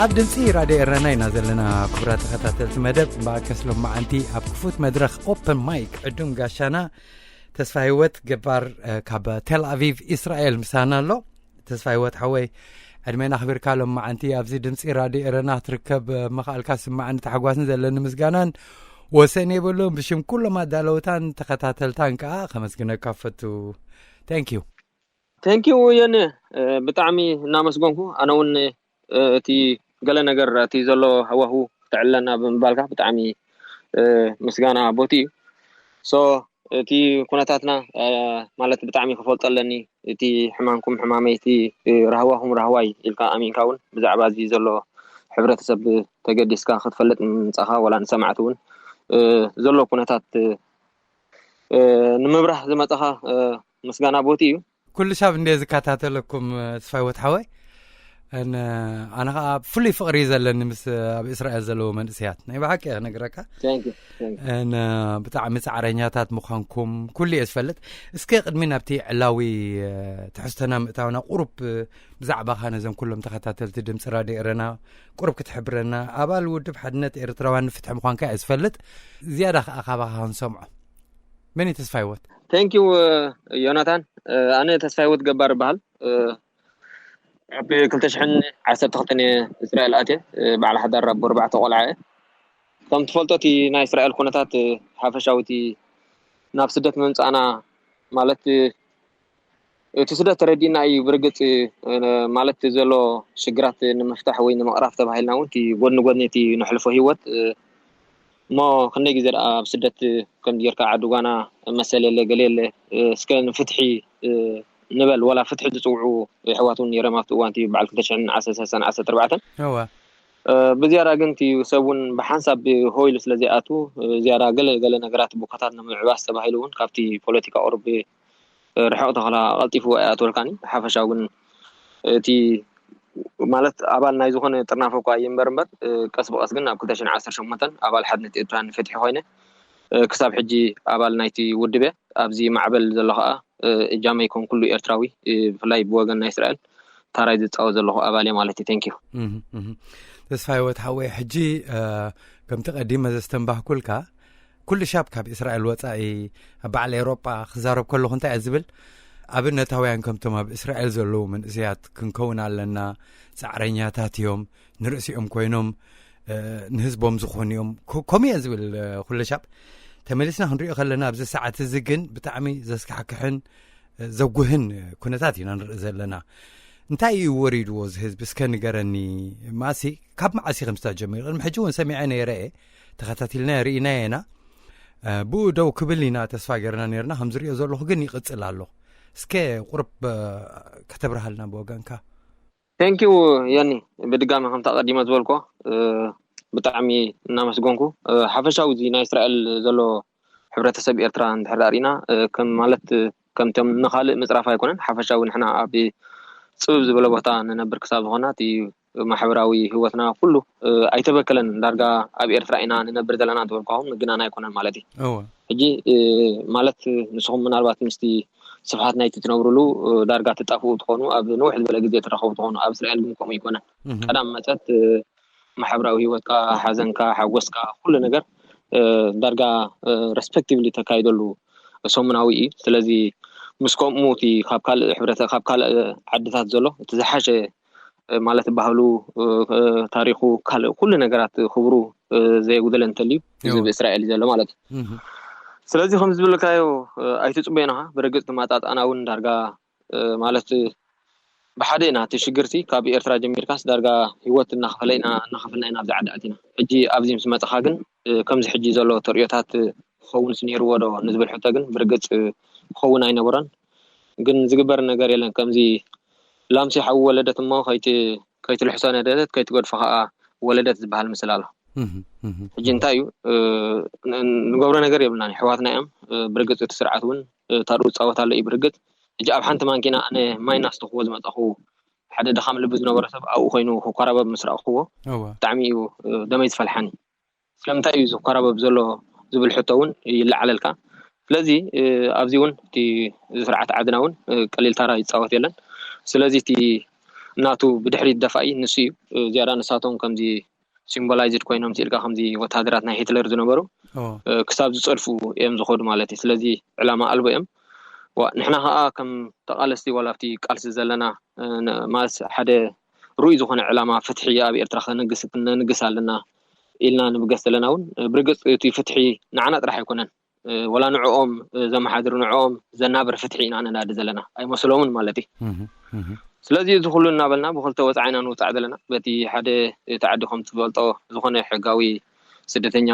ኣብ ድምፂ ራድዮ ኤረና ኢና ዘለና። ክቡራት ተኸታተልቲ መደብ፣ እምበኣርከስ ሎማዓንቲ ኣብ ክፉት መድረኽ ኦፕን ማይክ ዕዱም ጋሻና ተስፋ ህይወት ገባር ካብ ቴል ኣቪቭ እስራኤል ምሳና ኣሎ። ተስፋ ህይወት ሓወይ፣ ዕድሜና ኣኽቢርካ ሎማዓንቲ ኣብዚ ድምፂ ራድዮ ኤረና ክትርከብ ምኽኣልካ ዝስማዓኒ ታሕጓስን ዘለኒ ምስጋናን ወሰን የብሉን። ብሽም ኩሎም ኣዳለውታን ተኸታተልታን ከዓ ከመስግነካ ፈቱ። Thank you። Thank you የኔ፣ ብጣዕሚ እናመስገንኩ፣ ኣነ እውን እቲ ገለ ነገር እቲ ዘሎ ሃዋሁ ክትዕለና ብምባልካ ብጣዕሚ ምስጋና ቦቲ እዩ። So እቲ ኩነታትና ማለት ብጣዕሚ ክፈልጦ ኣለኒ። እቲ ሕማምኩም ሕማመይ፣ እቲ ራህዋኹም ራህዋይ ኢልካ ኣሚንካ እውን ብዛዕባ እዚ ዘሎ ሕብረተሰብ ተገዲስካ ክትፈልጥ ምምጻኻ፣ ዋላ ንሰማዕቲ እውን ዘሎ ኩነታት ንምብራህ ዝመጻኻ ምስጋና ቦቲ እዩ። ኩሉ ሻብ እንደ ዝከታተለኩም ተስፋ ህይወት ሓወይ፣ ኣነ ከዓ ፍሉይ ፍቕሪ እዩ ዘለኒ ምስ ኣብ እስራኤል ዘለዉ መንእሰያት። ናይ ብሓቂ እየ ክነግረካ። ብጣዕሚ ፃዕረኛታት ምዃንኩም ኩሉ እየ ዝፈልጥ። እስከ ቅድሚ ናብቲ ዕላዊ ትሕዝቶና ምእታውና፣ ቁሩብ ብዛዕባኻ ነዞም ኩሎም ተኸታተልቲ ድምፂ ራድዮ ኤረና ቁሩብ ክትሕብረና። ኣባል ውድብ ሓድነት ኤርትራውያን ንፍትሒ ምዃንካ እየ ዝፈልጥ። ዝያዳ ከዓ ካባኻ ክንሰምዖ። መን እዩ ተስፋ ህይወት? Thank you ዮናታን። ኣነ ተስፋ ህይወት ገባር እበሃል። ኣብ ክልተ ሽሕን ዓሰርተ ክልተን እየ እስራኤል ኣትየ። በዓል ሓዳር ኣቦ ኣርባዕተ ቆልዓ እየ። ከም ትፈልጦ እቲ ናይ እስራኤል ኩነታት ሓፈሻዊ እቲ ናብ ስደት ምምፃእና ማለት እቲ ስደት ተረዲእና እዩ። ብርግፅ ማለት ዘሎ ሽግራት ንምፍታሕ ወይ ንምቕራፍ ተባሂልና እውን እቲ ጎድኒ ጎድኒ እቲ ነሕልፎ ህይወት እሞ ክንደይ ግዜ ደኣ ኣብ ስደት ከም ጌርካ ዓዲ ጓና መሰል የለ ገለ የለ እስከ ንፍትሒ ንበል ወላ ፍትሒ ዝፅውዑ ኣሕዋት እውን ነይሮም ኣብቲ እዋን እቲ በዓል ክልተ ሽሕን ዓሰርተ ሰለስተን ዓሰርተ ኣርባዕተን ብዝያዳ ግን እቲ ሰብ እውን ብሓንሳብ ሆይሉ ስለ ዘይኣቱ ዝያዳ ገለ ገለ ነገራት ቦታታት ንምዕባስ ተባሂሉ እውን ካብቲ ፖለቲካ ቁሩብ ርሕቕ ተኽላ ቀልጢፉ ኣይኣትወልካን እዩ። ብሓፈሻዊ ግን እቲ ማለት ኣባል ናይ ዝኾነ ጥርናፈ እኳ እየ እምበር እምበር ቀስ ብቐስ ግን ኣብ ክልተ ሽሕን ዓሰርተ ሸሞንተን ኣባል ሓድነት ኤርትራ ንፍትሒ ኮይነ ክሳብ ሕጂ ኣባል ናይቲ ውድብ እየ። ኣብዚ ማዕበል ዘሎ ከዓ እጃመይ ከም ኩሉ ኤርትራዊ ብፍላይ ብወገን ናይ እስራኤል ታራይ ዝፃወት ዘለኹ ኣባል እየ ማለት እዩ። Thank you። ተስፋ ህይወት ሓወይ፣ ሕጂ ከምቲ ቀዲመ ዘስተንባህኩልካ ኩሉ ሻብ ካብ እስራኤል ወፃኢ ኣብ በዓል ኤውሮጳ ክዛረብ ከለኹ እንታይ እየ ዝብል፣ ኣብነታውያን ከምቶም ኣብ እስራኤል ዘለዉ መንእሰያት ክንከውን ኣለና። ፃዕረኛታት እዮም፣ ንርእሲኦም ኮይኖም ንህዝቦም ዝኾኑ እዮም። ከምኡ እየ ዝብል ኩሉ ሻብ። ተመሊስና ክንሪኦ ከለና ኣብዚ ሰዓት እዚ ግን ብጣዕሚ ዘስካሕክሕን ዘጉህን ኩነታት ኢና ንርኢ ዘለና። እንታይ እዩ ወሪድዎ እዚ ህዝቢ እስከ ንገረኒ። ማሲ ካብ መዓሲ ከም ስታ ጀሚሩ ቅድሚ ሕጂ እውን ሰሚዐ ነይረ እየ፣ ተኸታቲልና ርኢና ኢና። ብኡ ደው ክብል ኢና ተስፋ ገርና ነርና። ከም ዝሪኦ ዘለኹ ግን ይቕፅል ኣሎ። እስከ ቁርብ ከተብርሃልና ብወገንካ። Thank you የኒ፣ ብድጋሚ ከምታ ቀዲመ ዝበልኮ ብጣዕሚ እናመስገንኩ። ሓፈሻዊ እዚ ናይ እስራኤል ዘሎ ሕብረተሰብ ኤርትራ እንድሕር ዳኣ ርኢና ከም ማለት ከምቶም ንኻልእ ምፅራፍ ኣይኮነን። ሓፈሻዊ ንሕና ኣብ ፅብብ ዝበለ ቦታ ንነብር ክሳብ ዝኾና እቲ ማሕበራዊ ህይወትና ኩሉ ኣይተበከለን። ዳርጋ ኣብ ኤርትራ ኢና ንነብር ዘለና እንተበልኳኹም ምግናን ኣይኮነን ማለት እዩ። ሕጂ ማለት ንስኹም ምናልባት ምስቲ ስፍሓት ናይቲ ትነብርሉ ዳርጋ ትጣፍኡ ትኾኑ፣ ኣብ ንውሕ ዝበለ ግዜ ትረኸቡ ትኾኑ። ኣብ እስራኤል ግን ከምኡ ኣይኮነን። ቀዳም መፀት ማሕበራዊ ህይወትካ፣ ሓዘንካ፣ ሓጎስካ፣ ኩሉ ነገር ዳርጋ ሬስፔክቲቭሊ ተካይደሉ ሰሙናዊ እዩ። ስለዚ ምስ ከምኡ እቲ ካብ ካልእ ሕብረተ ካብ ካልእ ዓድታት ዘሎ እቲ ዝሓሸ ማለት ባህሉ፣ ታሪኹ፣ ካልእ ኩሉ ነገራት ክብሩ ዘየጉደለ እንተልዩ እዚ ብእስራኤል እዩ ዘሎ ማለት እዩ። ስለዚ ከም ዝብልካዮ ኣይትፅበዮ ኢኻ። ብርግፅ ትማጣጣና እውን ዳርጋ ማለት ብሓደ ኢና እቲ ሽግርቲ ካብ ኤርትራ ጀሚርካስ ዳርጋ ህይወት እናኸፈለ ኢና እናኸፈልና ኢና ኣብዚ ዓዲ ኣቲና። ሕጂ ኣብዚ ምስ መፅኻ ግን ከምዚ ሕጂ ዘሎ ተርእዮታት ክኸውንስ ነይርዎ ዶ ንዝብል ሕቶ ግን ብርግፅ ክኸውን ኣይነበሮን። ግን ዝግበር ነገር የለን። ከምዚ ላምሲ ሓዊ ወለደት እሞ ከይትልሕሶ ነደደት፣ ከይትገድፎ ከዓ ወለደት ዝበሃል ምስል ኣሎ። ሕጂ እንታይ እዩ ንገብሮ ነገር የብልና። ሕዋትና እዮም። ብርግፅ እቲ ስርዓት እውን ታርኡ ዝፃወት ኣሎ እዩ። ብርግፅ ሕጂ ኣብ ሓንቲ ማንኪና ኣነ ማይ እናስተኽዎ ዝመፃኹ ሓደ ድኻም ልቢ ዝነበሮ ሰብ ኣብኡ ኮይኑ ክኮራበብ ምስ ረኣኽዎ ብጣዕሚ እዩ ደመይ ዝፈልሓኒ። ስለምንታይ እዩ ዝኮራበብ ዘሎ ዝብል ሕቶ እውን ይለዓለልካ። ስለዚ ኣብዚ እውን እቲ ስርዓት ዓድና እውን ቀሊል ታራ ይፃወት የለን። ስለዚ እቲ እናቱ ብድሕሪት ደፋኢ ንሱ እዩ። ዝያዳ ንሳቶም ከምዚ ሲምቦላይዝድ ኮይኖም ስኢልካ ከምዚ ወታደራት ናይ ሂትለር ዝነበሩ ክሳብ ዝፀድፉ እዮም ዝኸዱ ማለት እዩ። ስለዚ ዕላማ ኣልቦ እዮም። ንሕና ከዓ ከም ተቃለስቲ ዋላ ኣብቲ ቃልሲ ዘለና ማለት ሓደ ርኡይ ዝኾነ ዕላማ ፍትሒ ኣብ ኤርትራ ክነንግስ ኣለና ኢልና ንብገስ ዘለና እውን ብርግፅ እቲ ፍትሒ ንዓና ጥራሕ ኣይኮነን። ወላ ንዕኦም ዘመሓድር ንዕኦም ዘናብር ፍትሒ ኢና ነናዲ ዘለና ኣይመስሎምን ማለት እዩ። ስለዚ እዚ ኩሉ እናበልና ብክልተ ወፃዒ ኢና ንውፃዕ ዘለና። በቲ ሓደ እቲ ዓዲ ከም ትፈልጦ ዝኾነ ሕጋዊ ስደተኛ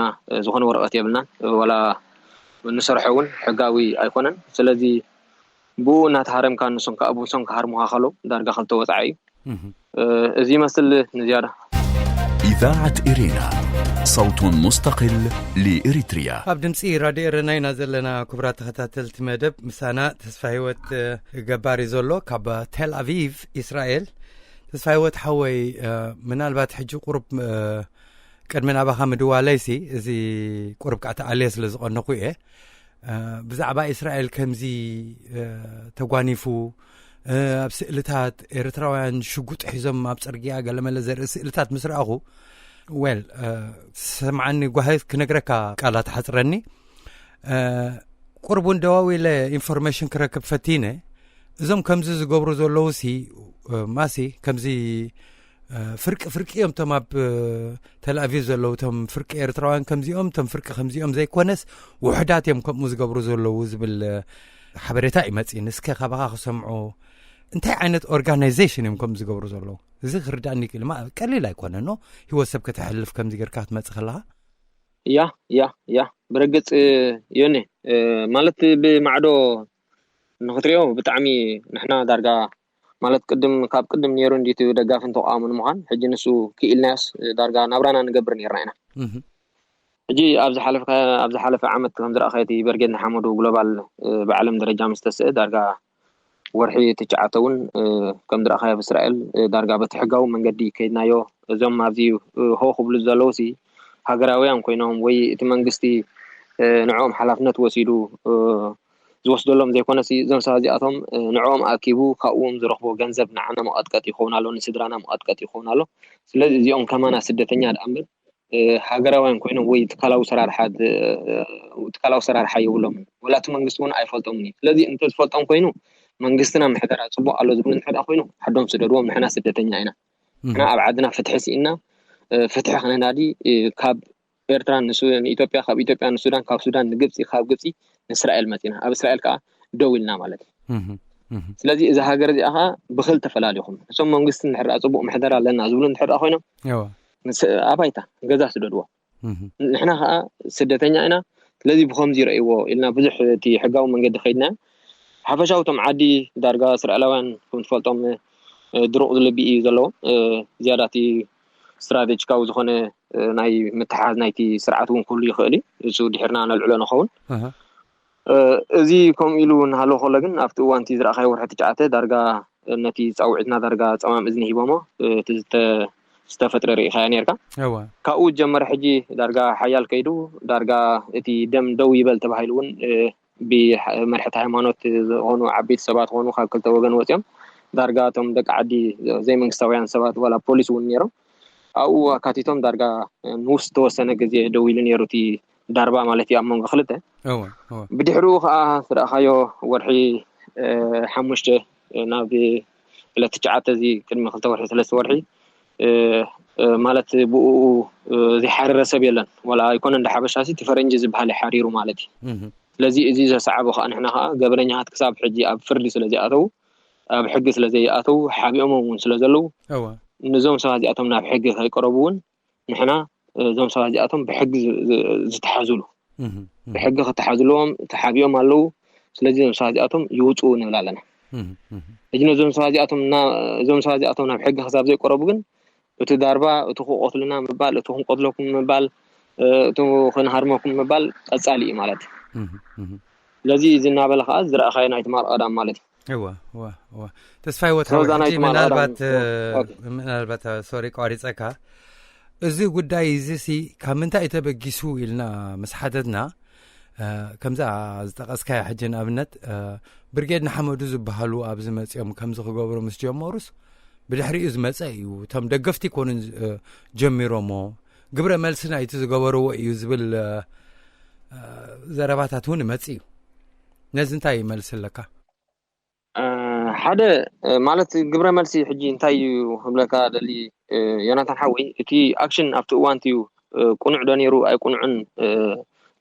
ዝኾነ ወረቐት የብልናን። ዋላ እንሰርሖ እውን ሕጋዊ ኣይኮነን። ስለዚ ብኡ እናተሃረምካ ንሶም ከዓ ብሶም ክሃርሙካ ከለዉ ዳርጋ ክልተ ወፃዒ እዩ። እዚ ይመስል ንዝያዳ። إذاعة إرينا، صوت مستقل لإريتريا. ኣብ ድምፂ ራድዮ ኤረና ኢና ዘለና። ክቡራት ተኸታተልቲ መደብ ምሳና ተስፋ ህይወት ገባር እዩ ዘሎ ካብ ቴል ኣቪቭ እስራኤል። ተስፋ ህይወት ሓወይ፣ ምናልባት ሕጂ ቁሩብ ቅድሚ ናባኻ ምድዋለይሲ እዚ ቁሩብ ከዓ ተኣልየ ስለ ዝቐነኹ እየ። ብዛዕባ እስራኤል ከምዚ ተጓኒፉ ኣብ ስእልታት ኤርትራውያን ሽጉጥ ሒዞም ኣብ ፅርግያ ገለመለ ዘርኢ ስእልታት ምስ ረኣኹ፣ ዌል፣ ሰምዓኒ ጓሂ ክነግረካ ቃላት ሓፅረኒ። ቁርብ እውን ደዋዊለ ኢንፎርሜሽን ክረክብ ፈቲነ። እዞም ከምዚ ዝገብሩ ዘለዉ ሲ ማሲ ከምዚ ፍርቂ ፍርቂ እዮም። እቶም ኣብ ተልኣቪቭ ዘለዉ እቶም ፍርቂ ኤርትራውያን ከምዚኦም፣ እቶም ፍርቂ ከምዚኦም ዘይኮነስ ውሕዳት እዮም ከምኡ ዝገብሩ ዘለዉ ዝብል ሓበሬታ እዩ መፂእኒ። እስከ ካባኻ ክሰምዖ እንታይ ዓይነት ኦርጋናይዜሽን እዮም ከምኡ ዝገብሩ ዘለዉ? እዚ ክርዳእኒ ክእል ማ ቀሊል ኣይኮነን ኖ፣ ህይወት ሰብ ከተሕልፍ ከምዚ ጌርካ ክትመፅእ ከለኻ። ያ ያ ያ ብርግፅ ዮኒ፣ ማለት ብማዕዶ ንክትሪኦ ብጣዕሚ ንሕና ዳርጋ ማለት ቅድም ካብ ቅድም ነይሩ እንዲቱ ደጋፍን ተቃዋምን ምዃን፣ ሕጂ ንሱ ክኢልናዮስ ዳርጋ ናብራና ንገብር ነይርና ኢና። ሕጂ ኣብ ዝሓለፈ ዓመት ከም ዝረኣኻዮ እቲ በርጌድ ንሓመዱ ግሎባል ብዓለም ደረጃ ምስ ተስእ ዳርጋ ወርሒ ትሽዓተ እውን ከም ዝረኣኻዮ ኣብ እስራኤል ዳርጋ በቲ ሕጋዊ መንገዲ ከይድናዮ። እዞም ኣብዚ ሆ ክብሉ ዘለዉ ሲ ሃገራውያን ኮይኖም ወይ እቲ መንግስቲ ንዕኦም ሓላፍነት ወሲዱ ዝወስደሎም ዘይኮነሲ እዞም ሰባት እዚኣቶም ንዕኦም ኣኪቡ ካብኡም ዝረኽቦ ገንዘብ ንዓና መቐጥቀጥ ይኸውን ኣሎ፣ ንስድራና መቐጥቀጥ ይኸውን ኣሎ። ስለዚ እዚኦም ከማና ስደተኛ ደኣ እምበር ሃገራውያን ኮይኖም ወይ ትካላዊ ሰራርሓ ትካላዊ ሰራርሓ የብሎምን። ወላ እቲ መንግስቲ እውን ኣይፈልጦምን እዩ። ስለዚ እንተዝፈልጦም ኮይኑ መንግስትና ምሕደራ ፅቡቅ ኣሎ ዝብል እንድሕር ኮይኑ ሓዶም ስደድዎም፣ ንሕና ስደተኛ ኢና። ንሕና ኣብ ዓድና ፍትሒ ስኢና ፍትሒ ክነናዲ ካብ ኤርትራ ንኢትዮጵያ፣ ካብ ኢትዮጵያ ንሱዳን፣ ካብ ሱዳን ንግብፂ፣ ካብ ግብፂ ንእስራኤል መፂና ኣብ እስራኤል ከዓ ደው ኢልና ማለት እዩ። ስለዚ እዚ ሃገር እዚኣ ከዓ ብክልተ ፈላሊኹም እሶም መንግስቲ እንድሕር ፅቡቅ ምሕደራ ኣለና ዝብሉ እንድሕር ኮይኖም ኣባይታ ገዛ ስደድዎ። ንሕና ከዓ ስደተኛ ኢና። ስለዚ ብከምዚ ይረእይዎ ኢልና ብዙሕ እቲ ሕጋዊ መንገዲ ከይድና ሓፈሻዊ እቶም ዓዲ ዳርጋ እስራኤላውያን ከም ትፈልጦም ድሩቕ ዝልቢ እዩ ዘለዎም። ዝያዳ እቲ ስትራቴጂካዊ ዝኾነ ናይ ምትሓዝ ናይቲ ስርዓት እውን ክህሉ ይኽእል እዩ። እሱ ድሕርና ነልዕሎ ንኸውን። እዚ ከምኡ ኢሉ እናሃለወ ከሎ ግን ኣብቲ እዋን እቲ ዝረኣኻዮ ወርሒ ትሽዓተ ዳርጋ ነቲ ፃውዒትና ዳርጋ ፀማም እዝኒ ሂቦሞ እቲ ዝተፈጥረ ርኢኻዮ ነርካ። ካብኡ ዝጀመረ ሕጂ ዳርጋ ሓያል ከይዱ ዳርጋ እቲ ደም ደው ይበል ተባሂሉ እውን ብመርሕቲ ሃይማኖት ዝኾኑ ዓበይቲ ሰባት ዝኾኑ ካብ ክልተ ወገን ወፂኦም ዳርጋ እቶም ደቂ ዓዲ ዘይመንግስታውያን ሰባት ዋላ ፖሊስ እውን ነይሮም ኣብኡ ኣካቲቶም ዳርጋ ንውስ ዝተወሰነ ግዜ ደው ኢሉ ነይሩ እቲ ዳርባ ማለት እዩ ኣብ መንጎ ክልተ። ብድሕሪኡ ከዓ ዝረኣኻዮ ወርሒ ሓሙሽተ ናብ ዕለት ትሽዓተ እዚ ቅድሚ ክልተ ወርሒ ሰለስተ ወርሒ ማለት ብኡ ዘይሓረረ ሰብ የለን። ዋላ ኣይኮነ እንደ ሓበሻ ሲ እቲ ፈረንጂ ዝበሃል ሓሪሩ ማለት እዩ። ስለዚ እዚ ዘሰዓቦ ከዓ ንሕና ከዓ ገበነኛታት ክሳብ ሕጂ ኣብ ፍርዲ ስለ ዝኣተዉ ኣብ ሕጊ ስለ ዘይኣተው ሓቢኦሞም እውን ስለ ዘለዉ እወ። ነዞም ሰባት እዚኣቶም ናብ ሕጊ ከይቀረቡ እውን ንሕና እዞም ሰባት እዚኣቶም ብሕጊ ዝ- ዝ- ዝተሓዙሉ እህ፣ እህ፣ ብሕጊ ክተሓዙልዎም ተሓቢኦም ኣለዉ። ስለዚ እዞም ሰባት እዚኣቶም ይውፅኡ ንብል ኣለና። እህ፣ እህ። ሕጂ ነዞም ሰባት እዚኣቶም እና እዞም ሰባት እዚኣቶም ናብ ሕጊ ክሳብ ዘይቀረቡ ግን እቲ ዳርባ እቲ ክቆትሉና ምባል እቲ ክንቆትለኩም ምባል እቲ ክንሃርመኩም ምባል ቀፃሊ እዩ ማለት እዩ። እህ፣ እህ። ስለዚ እዚ እናበለ ከዓ ዝረኣኻዮ ናይ ትማል ቀዳም ማለት እዩ። እወ እወ እወ። ተስፋይ ወትሓዊ ስለዛ ናይ ሕጂ ትማል ቀዳም ምናልባት እ፣ ኦኬ። ምናልባት እ፣ ሶሪ ቋሪፀካ። እዚ ጉዳይ እዚ ሲ ካብ ምንታይ እዩ ተበጊሱ ኢልና ምስ ሓተትና እ፣ ከምዛ ዝጠቐስካዮ ሕጂ ንኣብነት እ፣ ብርጌድ ንሓመዱ ዝበሃሉ ኣብዚ መፅኦም ከምዚ ክገብሩ ምስ ጀመሩስ ብድሕሪኡ ዝመፀ እዩ። እቶም ደገፍቲ ኮኑን እ፣ ጀሚሮሞ ግብረ መልሲ ናይቲ ዝገበርዎ እዩ ዝብል እ፣ እ፣ ዘረባታት እውን ይመፅ እዩ። ነዚ እንታይ መልሲ ኣለካ? ሓደ ማለት ግብረ መልሲ ሕጂ እንታይ እዩ ክብለካ ደሊ ዮናታን ሓወይ፣ እቲ ኣክሽን ኣብቲ እዋንቲ እዩ ቅኑዕ ዶ ነይሩ ኣይቅኑዕን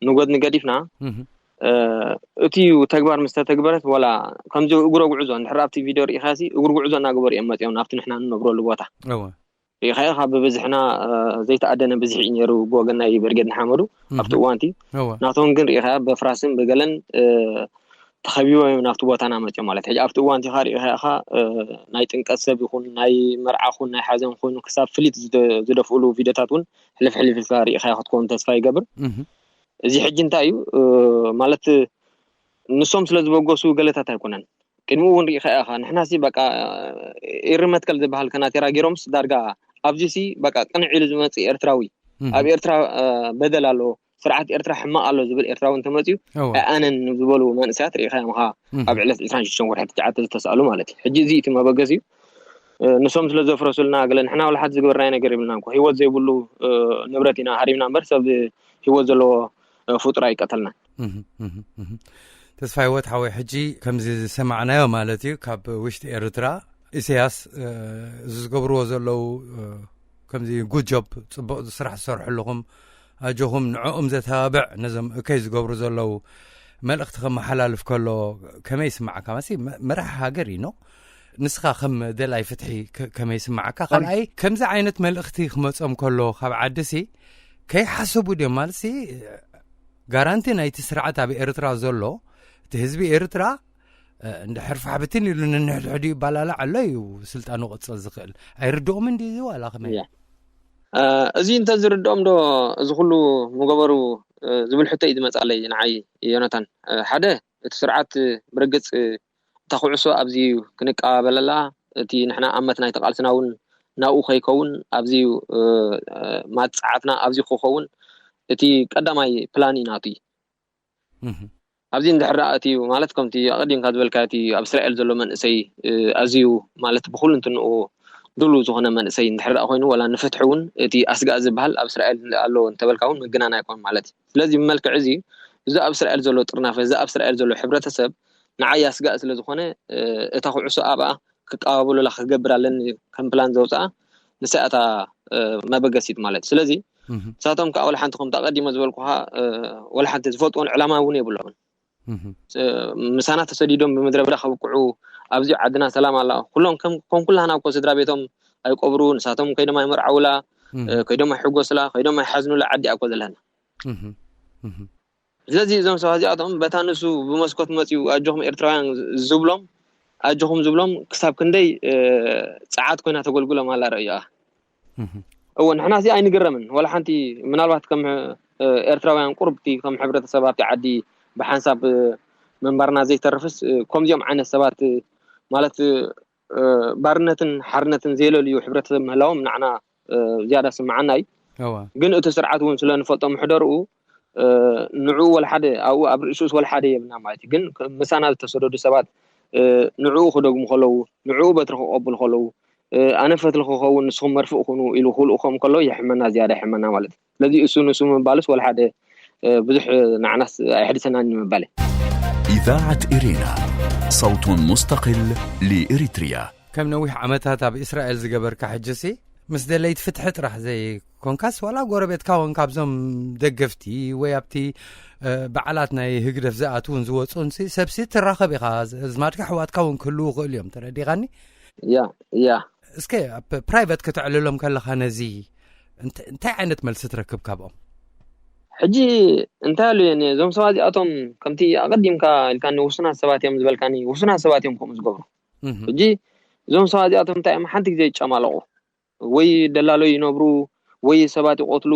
ንጎድኒ ገዲፍና፣ እቲ እዩ ተግባር ምስ ተተግበረት፣ ወላ ከምዚ እግሮ ጉዕዞ እንድሕር ኣብቲ ቪድዮ ርኢኻሲ እግሪ ጉዕዞ እናገበሩ እዮም መፅኦም ናብቲ ንሕና ንነብረሉ ቦታ። ሪኢኻዮ ካብ ብብዝሕና ዘይተኣደነ ብዝሒ እዩ ነይሩ ብወገን ናይ ብርጌድ ንሓመዱ ኣብቲ እዋንቲ። ናቶም ግን ሪኢኻዮ በፍራስን ብገለን ተኸቢቦም እዮም ናብቲ ቦታና መፅኦም ማለት። ሕጂ ኣብቲ እዋንቲ ካ ሪኢኻዮ ካ ናይ ጥምቀት ሰብ ይኹን ናይ መርዓ ኹን ናይ ሓዘን ኮይኑ ክሳብ ፍሊት ዝደፍእሉ ቪድዮታት እውን ሕልፍ ሕልፍ ኢልካ ሪኢኻዮ ክትከውን ተስፋ ይገብር። እዚ ሕጂ እንታይ እዩ ማለት ንሶም ስለ ዝበገሱ ገለታት ኣይኮነን። ቅድሚ እውን ሪኢኻ ኢኻ ንሕናሲ በቃ ኤሪ መትከል ዝበሃል ከናቴራ ገይሮምስ ዳርጋ ኣብዚሲ በቃ ቅንዕ ኢሉ ዝመፅእ ኤርትራዊ ኣብ ኤርትራ በደል ኣሎ፣ ስርዓት ኤርትራ ሕማቕ ኣሎ ዝብል ኤርትራዊ እንተመፅዩ ኣነን ዝበሉ መንእሰያት ሪኢኻ ኢኻ ኣብ ዕለት ዕስራን ሽዱሽተን ወርሒ ትሽዓተ ዝተሳእሉ ማለት እዩ። ሕጂ እዚ እቲ መበገሲ እዩ። ንሶም ስለ ዘፍረሱልና ገለ ንሕና ወላ ሓንቲ ዝገበርናዮ ነገር የብልና እኮ። ህይወት ዘይብሉ ንብረት ኢና ሃሪምና እምበር ሰብ ህይወት ዘለዎ ፍጡር ኣይቀተልናን። ተስፋ ህይወት ሓወይ ሕጂ ከምዚ ዝሰማዕናዮ ማለት እዩ ካብ ውሽጢ ኤርትራ ኢሳያስ እዚ ዝገብርዎ ዘለዉ ከምዚ ጉድ ጆብ ፅቡቕ ስራሕ ዝሰርሑ ኣለኹም ኣጆኹም ንዕኦም ዘተባብዕ ነዞም እከይ ዝገብሩ ዘለዉ መልእኽቲ ከመሓላልፍ ከሎ ከመይ ይስማዓካ? መሲ መራሒ ሃገር እዩ ኖ ንስኻ ከም ደላይ ፍትሒ ከመይ ይስማዓካ? ካልኣይ ከምዚ ዓይነት መልእኽቲ ክመጾም ከሎ ካብ ዓድሲ ከይሓሰቡ ድዮም ማለትሲ ጋራንቲ ናይቲ ስርዓት ኣብ ኤርትራ ዘሎ እቲ ህዝቢ ኤርትራ እንድሕር ፋሕብትን ኢሉ ንንሕድሕዱ ይባላላዕ ኣሎ እዩ ስልጣኑ ክቕጽል ዝኽእል ኣይርድኦምን ድዩ ዋላ ከመይ? እዚ እንተዝርድኦም ዶ እዚ ኩሉ ምገበሩ ዝብል ሕቶ እዩ ዝመጻለይ ንዓይ ዮናታን። ሓደ እቲ ስርዓት ብርግጽ እታ ኩዕሶ ኣብዚ እዩ ክንቀባበለላ እቲ ንሕና ኣመት ናይቲ ቃልስና እውን ናብኡ ከይከውን ኣብዚ እዩ ማጽዓትና ኣብዚ ክኸውን እቲ ቀዳማይ ፕላን እዩ ናቱ እዩ። ኣብዚ እንድሕር ደኣ እቲ ማለት ከምቲ ኣቐዲምካ ዝበልካ እቲ ኣብ እስራኤል ዘሎ መንእሰይ ኣዝዩ ማለት ብኩሉ እንትንኡ ድሉ ዝኾነ መንእሰይ እንድሕር ደኣ ኮይኑ ዋላ ንፍትሒ እውን እቲ ኣስጋእ ዝበሃል ኣብ እስራኤል ኣሎ እንተበልካ እውን ምግናን ኣይኮን ማለት እዩ። ስለዚ ብመልክዕ እዚ እዚ ኣብ እስራኤል ዘሎ ጥርናፈ እዚ ኣብ እስራኤል ዘሎ ሕብረተሰብ ንዓይ ኣስጋእ ስለ ዝኾነ እታ ኩዕሶ ኣብኣ ክቀባበሉላ ክገብር ኣለኒ ከም ፕላን ዘውፅኣ ንሳ እታ መበገሲት ማለት እዩ። ስለዚ ንሳቶም ከዓ ወላ ሓንቲ ከምቲ ኣቐዲሞ ዝበልኩኻ ወላ ሓንቲ ዝፈልጥዎን ዕላማ እውን የብሎምን። ምሳና ተሰዲዶም ብምድረ በዳ ከብቅዑ ኣብዚ ዓድና ሰላም ኣላ። ኩሎም ከም ከም ኩላህና እኮ ስድራ ቤቶም ኣይቆብሩ ንሳቶም ከይዶም ኣይመርዓውላ ከይዶም ኣይሕጎስላ ከይዶም ኣይሓዝኑላ ዓዲ እኮ ዘለና። ስለዚ እዞም ሰባት እዚኣቶም በታ ንሱ ብመስኮት መፅኡ ኣጆኹም ኤርትራውያን ዝብሎም ኣጆኹም ዝብሎም ክሳብ ክንደይ ፀዓት ኮይና ተገልግሎም ኣላ ረእዩኣ። እወ ንሕና እዚ ኣይንግረምን ወላ ሓንቲ ምናልባት ከም ኤርትራውያን ቁርብቲ ከም ሕብረተሰብ ኣብቲ ዓዲ ብሓንሳብ ምንባርና ዘይተርፍስ ከምዚኦም ዓይነት ሰባት ማለት ባርነትን ሓርነትን ዘየለልዩ ሕብረተሰብ ምህላዎም ንዓና ዝያዳ ስምዓና እዩ። ግን እቲ ስርዓት እውን ስለ ንፈልጦ ምሕደርኡ ንዕኡ ወላ ሓደ ኣብኡ ኣብ ርእሱስ ወላ ሓደ የብልና ማለት እዩ። ግን ምሳና ዝተሰደዱ ሰባት ንዕኡ ክደግሙ ከለዉ ንዕኡ በትሪ ክቐብሉ ከለዉ ኣነ ፈትሊ ክኸውን ንስኹም መርፍእ ኩኑ ኢሉ ክብልኡ ከም ከሎ የሕመና ዝያዳ የሕመና ማለት እዩ። ስለዚ እሱ ንሱ ምባልስ ወላ ሓደ ብዙሕ ንዓናስ ኣይሕድሰናን ንምባል እዩ። إذاعة إرينا صوت مستقل لإريتريا. ከም ነዊሕ ዓመታት ኣብ እስራኤል ዝገበርካ ሕጅሲ ምስ ደለይቲ ፍትሒ ጥራሕ ዘይኮንካስ ዋላ ጎረቤትካ እውን ካብዞም ደገፍቲ ወይ ኣብቲ በዓላት ናይ ህግደፍ ዝኣትውን ዝወፁን ሰብሲ ትራኸብ ኢኻ። ኣዝማድካ ኣሕዋትካ እውን ክህልዉ ይኽእሉ እዮም። ተረዲኻኒ? ያ ያ እስከ ኣብ ፕራይቨት ከተዕልሎም ከለኻ ነዚ እንታይ ዓይነት መልሲ ትረክብ ካብኦም? ሕጂ እንታይ ኣሉ እየ እዞም ሰባት እዚኣቶም ከምቲ ኣቐዲምካ ኢልካኒ ውሱናት ሰባት እዮም ዝበልካኒ፣ ውሱናት ሰባት እዮም ከምኡ ዝገብሩ። ሕጂ እዞም ሰባት እዚኣቶም እንታይ እዮም ሓንቲ ግዜ ይጨማለቑ፣ ወይ ደላሎ ይነብሩ፣ ወይ ሰባት ይቆትሉ፣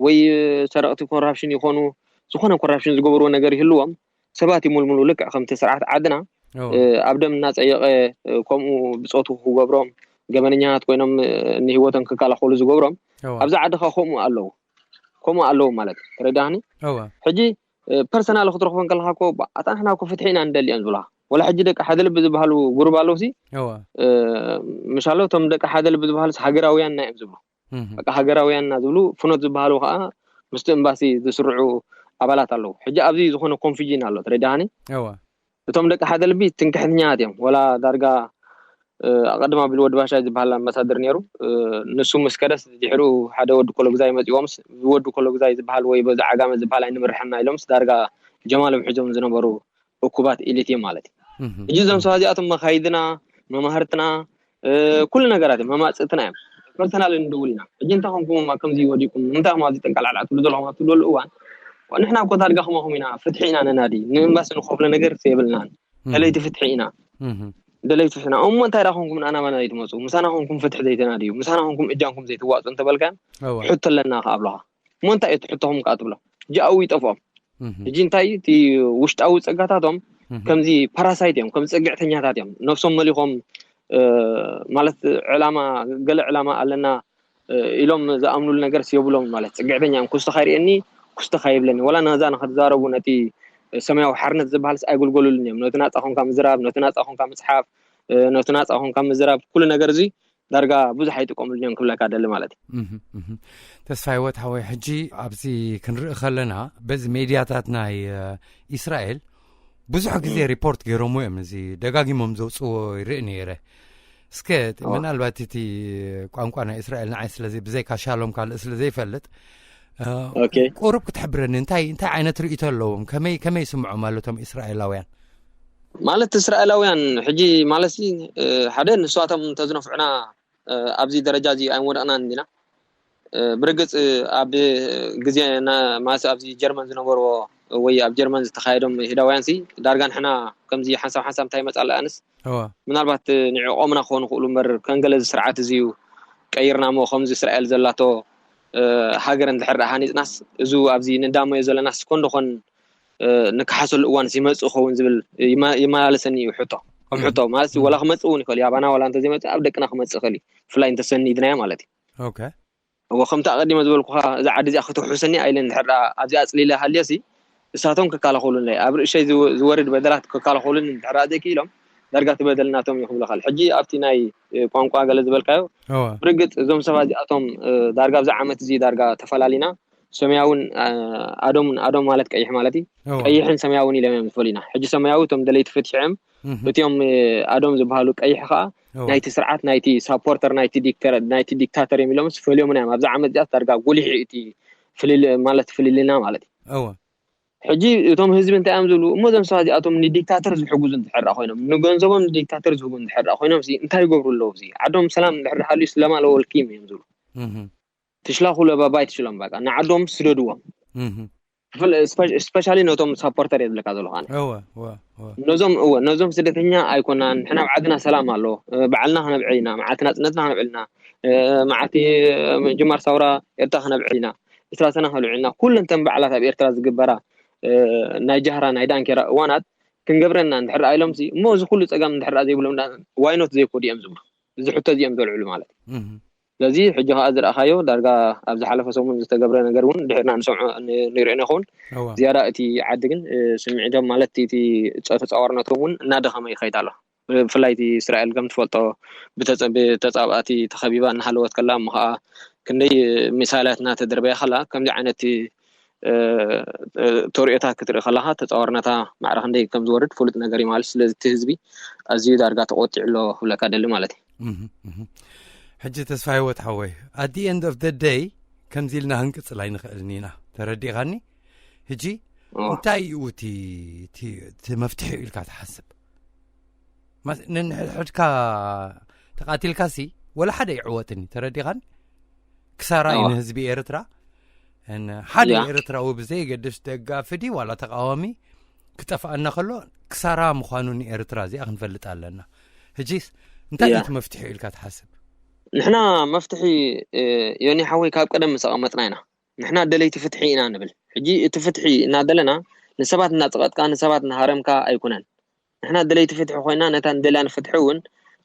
ወይ ሰረቕቲ ኮራፕሽን ይኾኑ፣ ዝኾነ ኮራፕሽን ዝገበርዎ ነገር ይህልዎም፣ ሰባት ይምልምሉ። ልክዕ ከምቲ ስርዓት ዓድና ኣብ ደም እናፀየቐ ከምኡ ብፆቱ ክገብሮም፣ ገበነኛታት ኮይኖም ንህይወቶም ክከላኸሉ ዝገብሮም፣ ኣብዚ ዓድኻ ከምኡ ኣለዉ ከምኡ ኣለዉ ማለት እዩ። ተረዳህኒ? ሕጂ ፐርሰናል ክትረኽቦ እንከለካ እኮ ኣታ ንሕና እኮ ፍትሒ ኢና ንደሊ እዮም ዝብላ። ወላ ሕጂ ደቂ ሓደ ልቢ ዝበሃሉ ጉሩብ ኣለውሲ ምሻሎ እቶም ደቂ ሓደ ልቢ ዝበሃሉስ ሃገራውያንና እዮም ዝብሉ። በቃ ሃገራውያንና ዝብሉ ፍኖት ዝበሃሉ ከዓ ምስቲ እምባሲ ዝስርዑ ኣባላት ኣለዉ። ሕጂ ኣብዚ ዝኾነ ኮንፊዥን ኣሎ። ተረዳሃኒ? እቶም ደቂ ሓደ ልቢ ትንክሕትኛት እዮም። ወላ ዳርጋ ኣቐድም ኣቢሉ ወዲ ባሻይ ዝበሃል ኣምባሳደር ነይሩ። ንሱ ምስ ከደስ ድሕሩ ሓደ ወዲ ኮሎግዛይ መፂዎምስ፣ ወዲ ኮሎግዛይ ዝበሃል ወይ በዚ ዓጋመ ዝበሃል ኣይንምርሕና ኢሎምስ ዳርጋ ጀማሎም ሒዞም ዝነበሩ እኩባት ኢሊት እዮም ማለት እዩ። ሕጂ እዞም ሰባት እዚኣቶም መኻይድና፣ መማህርትና፣ ኩሉ ነገራት እዮም፣ መማፅእትና እዮም። ፐርሰናል ንድውል ኢና። ሕጂ እንታይ ኮንኩም ከምዚ ወዲኩም፣ እንታይ ኮም ኣብዚ ጠንቀላዕላዕ ትብሉ ዘለኹም ኣብ ትብለሉ እዋን፣ ንሕና እኮ ዳርጋ ከማኹም ኢና፣ ፍትሒ ኢና ነናዲ፣ ንእምባሲ ንኸፍሎ ነገር የብልናን። ደለይቲ ፍትሒ ኢና። ደለይቲ ፍትሕና እሞ እንታይ ዳ ኮንኩም ንኣና ማና ዘይትመፁ፣ ምሳና ኮንኩም ፍትሒ ዘይተናድዩ፣ ምሳና ኮንኩም እጃምኩም ዘይትዋፁ እንተበልካን ሕቶ ኣለና ከ ኣብለኻ። እሞ እንታይ እዩ ትሕቶኹም ከኣ ትብሎ? ጃኡ ይጠፍኦም። ሕጂ እንታይ እቲ ውሽጣዊ ፀጋታቶም ከምዚ ፓራሳይት እዮም፣ ከም ፀግዕተኛታት እዮም። ነፍሶም መሊኾም ማለት ዕላማ፣ ገለ ዕላማ ኣለና ኢሎም ዝኣምኑሉ ነገር የብሎም ማለት ፅግዕተኛ እዮም። ኩስቶ ካይርእየኒ ኩስቶ ካይብለኒ ወላ ነዛ ንክትዛረቡ ነቲ ሰማያዊ ሓርነት ዝበሃልስ ኣይጉልጎሉልን እዮም። ነቲ ናፃ ኮንካ ምዝራብ፣ ነቲ ናፃ ኮንካ ምፅሓፍ፣ ነቲ ናፃ ኮንካ ምዝራብ ኩሉ ነገር እዚ ዳርጋ ብዙሕ ኣይጥቀምሉን እዮም ክብለካ ደሊ ማለት እዩ። ተስፋ ህይወት ሓወይ፣ ሕጂ ኣብዚ ክንርኢ ከለና በዚ ሜድያታት ናይ እስራኤል ብዙሕ ግዜ ሪፖርት ገይሮምዎ እዮም። እዚ ደጋጊሞም ዘውፅዎ ይርኢ ነይረ። እስከ ምናልባት እቲ ቋንቋ ናይ እስራኤል ንዓይ ስለዚ ብዘይካ ሻሎም ካልእ ስለ ዘይፈልጥ ቁሩብ ክትሕብረኒ እንታይ እንታይ ዓይነት ርእይቶ ኣለዎም? ከመይ ከመይ ይስምዖም ኣሎ እቶም እስራኤላውያን? ማለት እስራኤላውያን ሕጂ ማለት ሓደ ንስዋቶም እንተዝነፍዑና ኣብዚ ደረጃ እዚ ኣይንወደቕናን እንዲና። ብርግፅ ኣብ ግዜ ማለት ኣብዚ ጀርመን ዝነበርዎ ወይ ኣብ ጀርመን ዝተካየዶም ሂዳውያን ሲ ዳርጋ ንሕና ከምዚ ሓንሳብ ሓንሳብ እንታይ ይመፃ ኣለኣንስ ምናልባት ንዕቆምና ክኾኑ ክእሉ እምበር ከንገለ እዚ ስርዓት እዚ እዩ ቀይርና ሞ ከምዚ እስራኤል ዘላቶ ሃገር እንድሕር ደኣ ሃኒፅናስ እዚ ኣብዚ ንዳመዮ ዘለናስ ኮን ዶ ኮን ንከሓሰሉ እዋንስ ይመፅእ ይኸውን ዝብል ይመላለሰኒ እዩ ሕቶ ከም ሕቶ ማለት ወላ ክመፅእ እውን ይኽእል እዩ ኣባና ዋላ እንተዘይመፅእ ኣብ ደቅና ክመፅእ ይኽእል እዩ ብፍላይ እንተሰኒድናዮ ማለት እዩ ኦኬ እወ ከምቲ ኣቐዲመ ዝበልኩኻ እዛ ዓዲ እዚኣ ከተውሕሰኒ ኣይለን እንድሕር ደኣ ኣብዚኣ ኣፅሊለ ሃልየሲ እሳቶም ክከላኸሉለይ ኣብ ርእሸይ ዝወርድ በደላት ክከላኸሉኒ እንድሕር ደኣ ዘይክኢሎም ዳርጋ እቲ በደል ናቶም እዩ ክብለኻል ሕጂ ኣብቲ ናይ ቋንቋ ገለ ዝበልካዮ ብርግፅ እዞም ሰባት እዚኣቶም ዳርጋ ኣብዚ ዓመት እዚ ዳርጋ ተፈላሊና ሰማያውን ኣዶምን ኣዶም ማለት ቀይሕ ማለት እዩ ቀይሕን ሰማያውን ኢሎም እዮም ዝፈልዩና ሕጂ ሰማያዊ እቶም ደለይቲ ፍትሒ እዮም እቲኦም ኣዶም ዝበሃሉ ቀይሕ ከዓ ናይቲ ስርዓት ናይቲ ሳፖርተር ናይቲ ዲክተር ናይቲ ዲክታተር እዮም ኢሎም ዝፈልዮምና እዮም ኣብዚ ዓመት እዚኣ ዳርጋ ጉሊሕ እዩ እቲ ፍልል ማለት ፍልልና ማለት እዩ እወ ሕጂ እቶም ህዝቢ እንታይ እዮም ዝብሉ እሞ እዞም ሰባት እዚኣቶም ንዲክታተር ዝሕግዙ እንድሕር ኮይኖም ንገንዘቦም ንዲክታተር ዝህቡ እንድሕር ኮይኖም ሲ እንታይ ይገብሩ ኣለዉ ሲ ዓዶም ሰላም እንድሕር ሃልዩ ስለማ ለወልኪም እዮም ዝብሉ እህ ትሽላኹ ለባባይ ትሽሎም በቃ ንዓዶም ስደድዎም እህ ስፔሻሊ ነቶም ሳፖርተር እየ ዝብለካ ዘለኹ ኣነ እወ እወ እወ ነዞም እወ ነዞም ስደተኛ ኣይኮናን ንሕና ኣብ ዓድና ሰላም ኣሎ ባዕልና ክነብዕል ኢና መዓልቲ ናፅነትና ክነብዕል ኢና መዓልቲ ምጅማር ሳውራ ኤርትራ ክነብዕል ኢና ዕስራ ሰነ ክነብዕል ኢና ኩለን ተን በዓላት ኣብ ኤርትራ ዝግበራ ናይ ጃህራ ናይ ዳንኬራ እዋናት ክንገብረና እንድሕር ኢሎም እሞ እዚ ኩሉ ፀገም እንድሕር ዘይብሎም ዋይኖት ዘይኮዱ እዮም ዝብሉ እዚ ሕቶ እዚኦም ዘልዕሉ ማለት እዩ እህ ስለዚ ሕጂ ከዓ ዝረእካዮ ዳርጋ ኣብ ዝሓለፈ ሰሙን ዝተገብረ ነገር እውን ድሕርና ንሰምዖ ንሪኦ ንኸውን እወ ዝያዳ እቲ ዓዲ ግን ስምዒቶም ማለት እቲ ተፃዋርነቶም እውን እናደኸመ ይኸይድ ኣሎ ብፍላይ እቲ እስራኤል ከም ትፈልጦ ብተፃባእቲ ተኸቢባ እናሃለወት ከላ እሞ ከዓ ክንደይ ሚሳይላት እናተደርበያ ከላ ከምዚ ዓይነት ተርእዮታት ክትርኢ ከለካ ተፃዋርነታ ማዕረ ክንደይ ከም ዝወርድ ፍሉጥ ነገር እዩ ማለት ስለዚ እቲ ህዝቢ ኣዝዩ ዳርጋ ተቆጢዑ ኣሎ ክብለካ ደሊ ማለት እዩ ሕጂ ተስፋ ህይወት ሓወይ፣ at the end of the day ከምዚ ኢልና ክንቅጽል ኣይንኽእልን ኢና። ተረዲኻኒ? ሕጂ እንታይ እዩ እቲ መፍትሒ ኢልካ ትሓስብ? ነንሕድሕድካ ተቓቲልካሲ ወላ ሓደ ይዕወትን እዩ። ተረዲኻኒ? ክሳራ እዩ ንህዝቢ ኤርትራ። ሓደ ኤርትራዊ ብዘይገድስ ደጋፊ ድዩ ዋላ ተቃዋሚ ክጠፍኣና ከሎ ክሳራ ምዃኑ ንኤርትራ እዚኣ ክንፈልጥ ኣለና። ሕጂስ እንታይ እዩ መፍትሒ ኢልካ ትሓስብ? ንሕና መፍትሒ ዮኒ ሓወይ ካብ ቀደም ምስ ኣቐመጥና ኢና። ንሕና ደለይቲ ፍትሒ ኢና ንብል። ሕጂ እቲ ፍትሒ እናደለና ንሰባት እናጸቐጥካ ንሰባት እናሃረምካ ኣይኩነን። ንሕና ደለይቲ ፍትሒ ኮይና ነታ ንደልያ ንፍትሒ እውን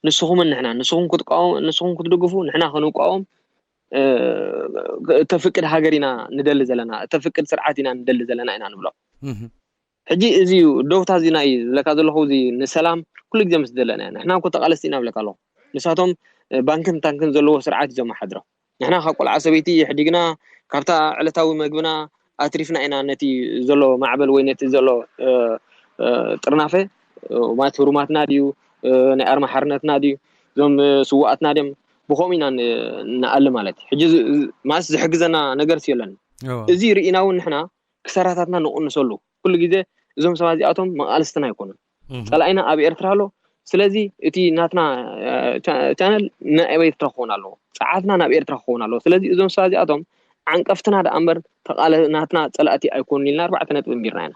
ንስኹምን ንሕና ንስኹም ክትቃወሙ ንስኹም ክትድግፉ ንሕና ክንቃወም እተፍቅድ ሃገር ኢና ንደሊ ዘለና፣ እተፍቅድ ስርዓት ኢና ንደሊ ዘለና ኢና ንብሎ። ሕጂ እዚ እዩ ደውታ እዚ ናይ ዝብለካ ዘለኹ እዚ ንሰላም ኩሉ ግዜ ምስ ዘለና ኢና። ንሕና እኮ ተቓለስቲ ኢና ብለካ ኣለኹ። ንሳቶም ባንክን ታንክን ዘለዎ ስርዓት እዩ ዘመሓድሮ። ንሕና ካብ ቆልዓ ሰበይቲ የሕዲግና ካብታ ዕለታዊ መግብና ኣትሪፍና ኢና ነቲ ዘሎ ማዕበል ወይ ነቲ ዘሎ ጥርናፈ ማለት ህሩማትና ድዩ ናይ ኣርማ ሓርነትና ድዩ እዞም ስዋኣትና ድዮም ብኸምኡ ኢና ንኣል ማለት እዩ። ሕጂ ማስ ዝሕግዘና ነገር የለን። እዚ ርኢና እውን ንሕና ክሰራታትና ንቕንሰሉ ኩሉ ግዜ እዞም ሰባት እዚኣቶም መቓልስትና ኣይኮኑን። ጸላኢና ኣብ ኤርትራ ኣሎ። ስለዚ እቲ ናትና ቻነል ናይ ኤርትራ ክኸውን ኣለዎ፣ ጸዓትና ናብ ኤርትራ ክኸውን ኣለዎ። ስለዚ እዞም ሰባት እዚኣቶም ዓንቀፍትና ደኣ እምበር ተቓለ ናትና ጸላእቲ ኣይኮኑን ኢልና ኣርባዕተ ነጥቢ እንቢርና ኢና።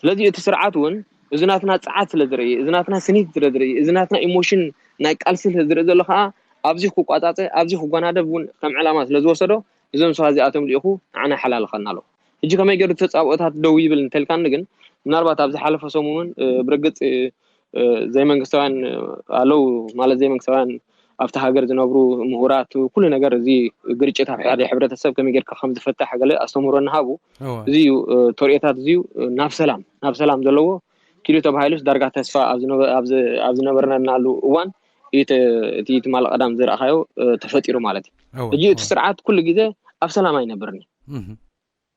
ስለዚ እቲ ስርዓት እውን እዚ ናትና ጸዓት ስለ ዝርኢ፣ እዚ ናትና ስኒት ስለ ዝርኢ፣ እዚ ናትና ኢሞሽን ናይ ቃልሲ ስለ ዝርኢ ዘሎ ከዓ ኣብዚ ክቋጻጸ ኣብዚ ክጓናደብ እውን ከም ዕላማ ስለ ዝወሰዶ እዞም ሰባት እዚኣቶም ልኢኹ ንዓና ይሓላልኸና ኣሎ። ሕጂ ከመይ ገይሩ ተጻብኦታት ደው ይብል እንተልካኒ ግን ምናልባት ኣብ ዝሓለፈ ሰሙን እውን ብርግጽ ዘይመንግስታውያን ኣለዉ ማለት ዘይመንግስታውያን ኣብቲ ሃገር ዝነብሩ ምሁራት ኩሉ ነገር እዚ ግርጭት ኣብ ሓደ ሕብረተሰብ ከመይ ጌርካ ከም ዝፈታሕ ገለ ኣስተምህሮ እናሃቡ እዚ እዩ ተርእዮታት እዚ እዩ ናብ ሰላም ናብ ሰላም ዘለዎ ኪዱ ተባሂሉስ ዳርጋ ተስፋ ኣብ ዝነበርናሉ እዋን እቲ ትማል ቀዳም ዝረእኻዮ ተፈጢሩ ማለት እዩ። ሕጂ እቲ ስርዓት ኩሉ ግዜ ኣብ ሰላም ኣይነብርን እዩ።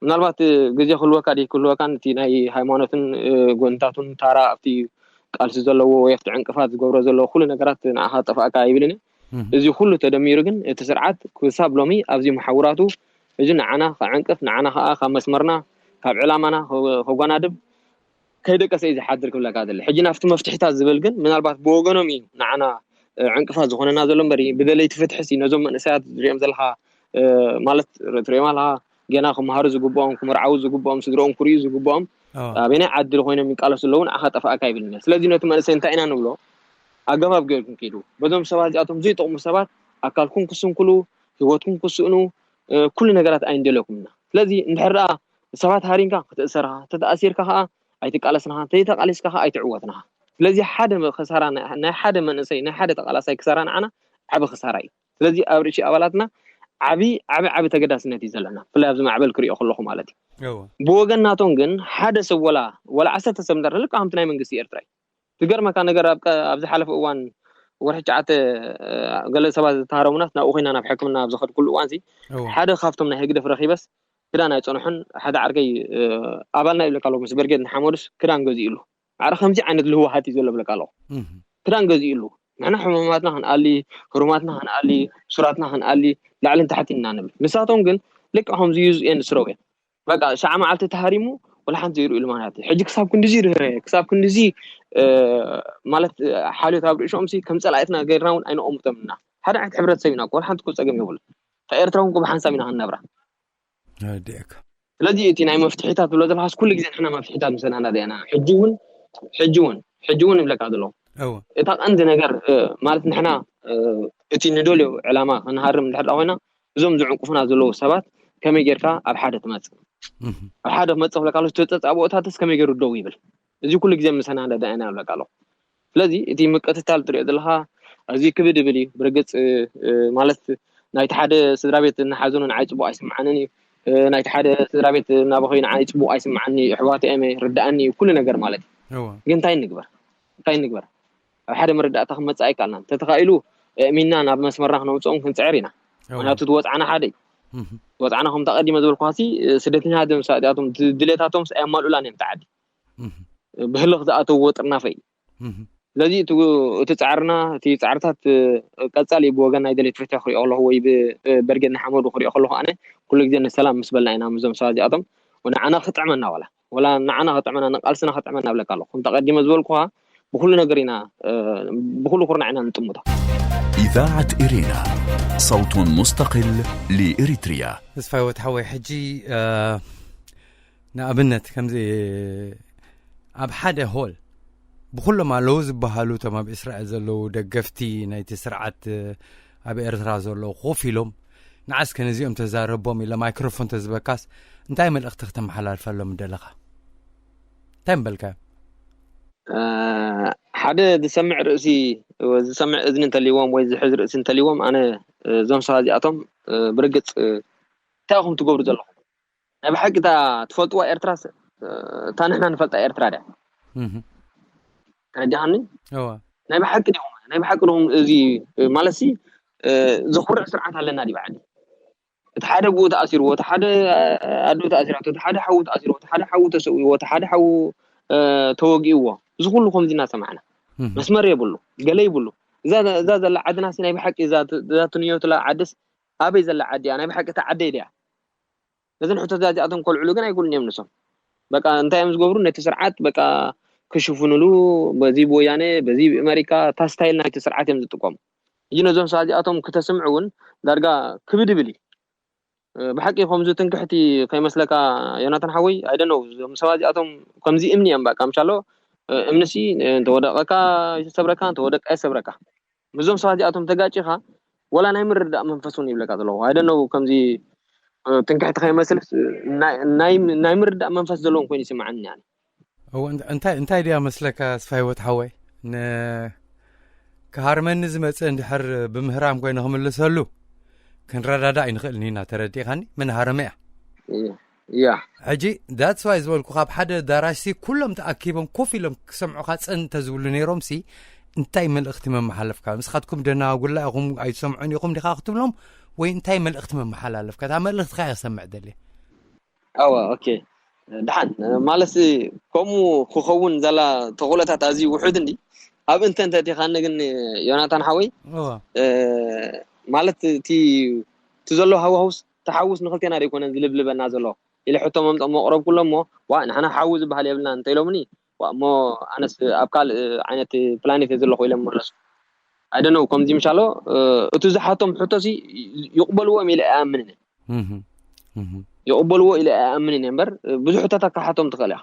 ምናልባት ግዜ ክህልወካ ድዩ ክህልወካን እቲ ናይ ሃይማኖትን ጎንታቱን ታራ ኣብቲ ቃልሲ ዘለዎ ወይ ኣብቲ ዕንቅፋት ዝገብሮ ዘለዎ ኩሉ ነገራት ንዓኻ ጠፋእካ ኣይብልን። እዚ ኩሉ ተደሚሩ ግን እቲ ስርዓት ክሳብ ሎሚ ኣብዚ መሓውራቱ እዚ ንዓና ከዕንቅፍ ንዓና ከዓ ካብ መስመርና ካብ ዕላማና ከጓናድብ ከይደቀሰ እዩ ዝሓድር ክብለካ ዘለ። ሕጂ ናብቲ መፍትሒታት ዝብል ግን ምናልባት ብወገኖም እዩ ንዓና ዕንቅፋት ዝኾነና ዘሎ እምበር ብደለይቲ ፍትሒ ነዞም መንእሰያት ዝሪኦም ዘለካ ማለት ትሪኦም ኣለካ ገና ክመሃሩ ዝግብኦም ክምርዓዉ ዝግብኦም ስድሮኦም ክርእዩ ዝግብኦም ኣበናይ ዓዲ ኮይኖም ይቃለሱ ኣለዉ ንዓኻ ጠፋእካ ይብል። ስለዚ ነቲ መንእሰይ እንታይ ኢና ንብሎ ኣገባብ ገይርኩም ከይዱ በዞም ሰባት እዚኣቶም ዘይጠቕሙ ሰባት ኣካልኩም ክስንክሉ ህይወትኩም ክስእኑ ኩሉ ነገራት ኣይንደለኩም ኢና። ስለዚ እንድሕር ደኣ ሰባት ሃሪምካ ክትእሰር ኢኻ፣ ተተኣሲርካ ከኣ ኣይትቃለስን ኢኻ፣ ተይተቃሊስካ ከኣ ኣይትዕወትን ኢኻ። ስለዚ ሓደ ክሳራ ናይ ሓደ መንእሰይ ናይ ሓደ ተቃላሳይ ክሳራ ንዓና ዓቢ ክሳራ እዩ። ስለዚ ኣብ ርእሲ ኣባላትና ዓቢ ዓቢ ዓቢ ተገዳስነት እዩ ዘለና፣ ብፍላይ ኣብዚ ማዕበል ክሪኦ ከለኹ ማለት እዩ። ብወገን ናቶም ግን ሓደ ሰብ ወላ ወላ ዓሰርተ ሰብ እንዳርለ ልክዕ ከምቲ ናይ መንግስቲ ኤርትራ እዩ። ዝገርመካ ነገር ኣብ ቀ- ኣብ ዝሓለፈ እዋን ወርሒ ትሽዓተ ገለ ሰባት ዝተሃረሙናስ ናብኡ ኮይና ናብ ሕክምና ኣብ ዝኸድኩሉ እዋን ሲ እወ ሓደ ካብቶም ናይ ህግደፍ ረኺበስ ክዳን ኣይጸንሑን ሓደ ዓርከይ ኣባልና ይብለካ ኣሎ ምስ በርጌድ ንሓመዱስ ክዳን ገዚኡሉ ማዕረ ከምዚ ዓይነት ልህወሃት እዩ ዘሎ ብለካ ኣለኹ እህ ክዳን ገዚኡሉ ንሕና ሕሙማትና ክንኣሊ ህሩማትና ክንኣሊ ብሱራትና ክንኣሊ ላዕልን ታሕቲ ኢና ንብል ንሳቶም ግን ልክዕ ከምዚ ዩዝ ኤንድ ስሮው እዮም በቃ ሻዕ መዓልቲ ተሃሪሙ ወላ ሓንቲ ዘይርእሉ ማለት እዩ ሕጂ ክሳብ ክንድዚ ርህረ ክሳብ ክንድዚ ማለት ሓልዮት ኣብ ርእሾም ሲ ከም ጸላኢትና ገይርና እውን ኣይነቐምጦም ኢና ሓደ ዓይነት ሕብረተሰብ ኢና ወላ ሓንቲ ጸገም የብሉ ካብ ኤርትራ እውን ብሓንሳብ ኢና ክንነብራ ዲካ ስለዚ እቲ ናይ መፍትሒታት ትብሎ ዘለካስ ኩሉ ግዜ ንሕና መፍትሒታት ምሰናና ዲና ሕጂ እውን ሕጂ እውን ሕጂ እውን ይብለካ ዘሎ እወ እታ ቀንዲ ነገር ማለት ንሕና እቲ ንደልዮ ዕላማ ክንሃርም እንድሕር ኮይና እዞም ዝዕንቅፉና ዘለዉ ሰባት ከመይ ጌርካ ኣብ ሓደ ትመጽእ ኣብ ሓደ ክመጽእ ክብለካ ከሎ ተጻብኦታትስ ከመይ ገይሩ ደው ይብል እዚ ኩሉ ግዜ ምሰና ደዳ ኢና ይብለካ ኣለኹ ስለዚ እቲ ምቅትታል ትሪኦ ዘለኻ ኣዝዩ ክብድ ይብል እዩ ብርግጽ ማለት ናይቲ ሓደ ስድራ ቤት እናሓዘኑ ንዓይ ጽቡቕ ኣይስምዓንን እዩ ናይቲ ሓደ ስድራ ቤት እናበኸዩ ንዓይ ጽቡቕ ኣይስምዓኒ እዩ ኣሕዋት እየም ርድኣኒ እዩ ኩሉ ነገር ማለት እዩ ግን እንታይ ንግበር እንታይ ንግበር ኣብ ሓደ መረዳእታ ክንመፅእ ኣይከኣልናን። እንተተኻኢሉ ኣእሚንና ናብ መስመርና ክነውፅኦም ክንፅዕር ኢና። ምኽንያቱ እቲ ወፅዓና ሓደ እዩ። እቲ ወፅዓና ከምቲ ኣቐዲመ ዝበልኩኻሲ ስደተኛታት እዮም እዚኣቶም ድሌታቶምስ ኣየማልኡላን እዮም እታ ዓዲ። ብህልኽ ዝኣተውዎ ጥርናፈ እዩ። ስለዚ እቲ ጻዕርና እቲ ጻዕርታት ቀጻሊ ብወገን ናይ ደሌት ፍትሒ ክሪኦ ከለኹ ወይ ብበርጌድ ንሓመዱ ክሪኦ ከለኹ ኣነ ኩሉ ግዜ ንሰላም ምስ በልና ኢና ምስዞም ሰባት እዚኣቶም ንዓና ክጥዕመና ዋላ ወላ ንዓና ክጥዕመና ንቃልስና ክጥዕመና ብለካ ኣለኹ። ከምቲ ቀዲመ ዝበልኩኻ ብኩሉ ነገር ኢና ብኩሉ ኩርናዕ ኢና ንጥምቶ። إذاعة إرينا، صوت مستقل لإريتريا. ተስፋይ ወትሓወይ ሕጂ ንኣብነት ከምዚ ኣብ ሓደ ሆል ብኩሎም ኣለዉ ዝበሃሉ እቶም ኣብ እስራኤል ዘለዉ ደገፍቲ ናይቲ ስርዓት ኣብ ኤርትራ ዘለዉ ኮፍ ኢሎም ንዓስ ከነዚኦም ተዛረቦም ኢለ ማይክሮፎን ተዝበካስ እንታይ መልእኽቲ ክተመሓላልፈሎም ደለኻ? እንታይ ምበልካ? ሓደ ዝሰምዕ ርእሲ ዝሰምዕ እዝኒ እንተልዎም ወይ ዝሕዝ ርእሲ እንተልዎም ኣነ እዞም ሰባት እዚኣቶም ብርግፅ እንታይ ኢኹም ትገብሩ ዘለኹም? ናይ ብሓቂ እታ ትፈልጥዋ ኤርትራ እታ ንሕና ንፈልጣ ኤርትራ ድያ? ተረዲኻኒ? ናይ ብሓቂ ዲኹም ናይ ብሓቂ ዲኹም? እዚ ማለት ሲ ዘኹርዕ ስርዓት ኣለና ዲ በዓል እቲ ሓደ ብኡ ተኣሲርዎ፣ እቲ ሓደ ኣዶ ተኣሲራቶ፣ እቲ ሓደ ሓዉ ተኣሲርዎ፣ እቲ ሓደ ሓዉ ተሰዊዎ፣ እቲ ሓደ ሓዉ ተወጊእዎ። እዚ ኩሉ ከምዚ እናሰማዕና መስመር የብሉ፣ ገለ ይብሉ። እዛ እዛ ዘላ ዓድና ሲ ናይ ብሓቂ እዛ እዛ ትንዮ ትላ ዓድስ ኣበይ ዘላ ዓዲ እያ? ናይ ብሓቂ እታ ዓደይ ድያ? ነዘን ሕቶታት እዚኣቶም ከልዕሉ ግን ኣይክእሉን እዮም ንሶም። በቃ እንታይ እዮም ዝገብሩ? ነቲ ስርዓት በቃ ክሽፍኑሉ በዚ ብወያነ በዚ ብኣመሪካ እታ ስታይል ናይቲ ስርዓት እዮም ዝጥቀሙ። ሕጂ ነዞም ሰባት እዚኣቶም ክተስምዕ እውን ዳርጋ ክብድ ይብል እዩ። ብሓቂ ከምዚ ትንክሕቲ ከይመስለካ ዮናታን ሓወይ ኣይደነው እዞም ሰባት እዚኣቶም ከምዚ እምኒ እዮም በቃ ምሻሎ እምንሲ እንተወደቀካ ይሰብረካ እንተወደቀ የሰብረካ ምስዞም ሰባት እዚኣቶም ተጋጭኻ ወላ ናይ ምርዳእ መንፈስ እውን ይብለካ ዘለኹ ኣይደነው ከምዚ ትንክሕቲ ከይመስል ናይ ምርዳእ መንፈስ ዘለዎም ኮይኑ ይስምዓኒ። እንታይ እንታይ ድያ መስለካ ስፋ ህይወት ሓወይ ን ክሃርመኒ ዝመጽእ እንድሕር ብምህራም ኮይነ ክምልሰሉ ክንረዳዳእ ኣይንኽእልን ኢና። ተረዲእኻኒ? መን ሃረመ እያ። ያ ሕጂ that's why ዝበልኩ ካብ ሓደ ኣዳራሽ ሲ ኩሎም ተኣኪቦም ኮፍ ኢሎም ክሰምዑኻ ጽን እንተዝብሉ ነይሮም ሲ እንታይ መልእኽቲ መመሓለፍካ? ንስኻትኩም ደናጉላ ኢኹም ኣይትሰምዑን ኢኹም ዲኻ ክትብሎም ወይ እንታይ መልእኽቲ መመሓላለፍካ? እታ መልእኽትኻ እየ ክሰምዕ ደልየ። ኣወ ኦኬ ድሓን ማለት ከምኡ ክኸውን ዘላ ተኽእሎታት ኣዝዩ ውሑድ እንዲ ኣብ እንተ እንተ ዲኻኒ ግን ዮናታን ሓወይ ማለት እቲ እቲ ዘሎ ሃዋሁስ ተሓውስ ንክልቴና ደይኮነን ዝልብልበና ዘሎ ኢለ ሕቶ መምፀ መቅረብኩሎ እሞ ዋ ንሕና ሓዊ ዝበሃል የብልና እንተ ኢሎምኒ እሞ ኣነስ ኣብ ካልእ ዓይነት ፕላኔት ዘለኹ ኢለ መለሱ ኣይደነው ከምዚ ምሻሎ እቲ ዝሓቶም ሕቶሲ ይቕበልዎም ኢለ ኣይኣምንን ይቕበልዎ ኢለ ኣይኣምንን እየ እምበር ብዙሕ ሕቶታት ካሓቶም ትኽእል ኢኻ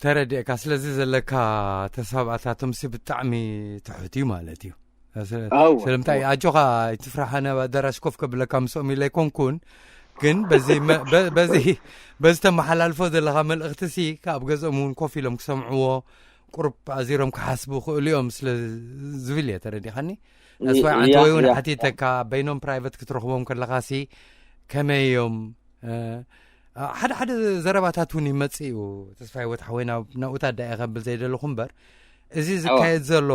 ተረዲእካ ስለዚ ዘለካ ተሳብኣታቶምሲ ብጣዕሚ ትሑት እዩ ማለት እዩ ስለምንታይ ኣጆኻ ኣይትፍራሓ ናብ ኣዳራሽ ኮፍ ከብለካ ምስኦም ኢለ ኣይኮንኩን ግን በዚ ተመሓላልፎ ዘለካ መልእኽቲ ሲ ካብ ገዝኦም እውን ኮፍ ኢሎም ክሰምዕዎ ቁሩብ ኣዚሮም ክሓስቡ ክእሉ እዮም ስለ ዝብል እየ ተረዲኻኒ ኣስፋይ ዓንተወይ እውን ሓቲተካ በይኖም ፕራይቨት ክትረኽቦም ከለኻ ሲ ከመይ እዮም ሓደ ሓደ ዘረባታት እውን ይመጽእ እዩ ተስፋ ህይወት ሓወይ ናብኡታት ዳየ ከብል ዘይደለኹ እምበር እዚ ዝካየድ ዘሎ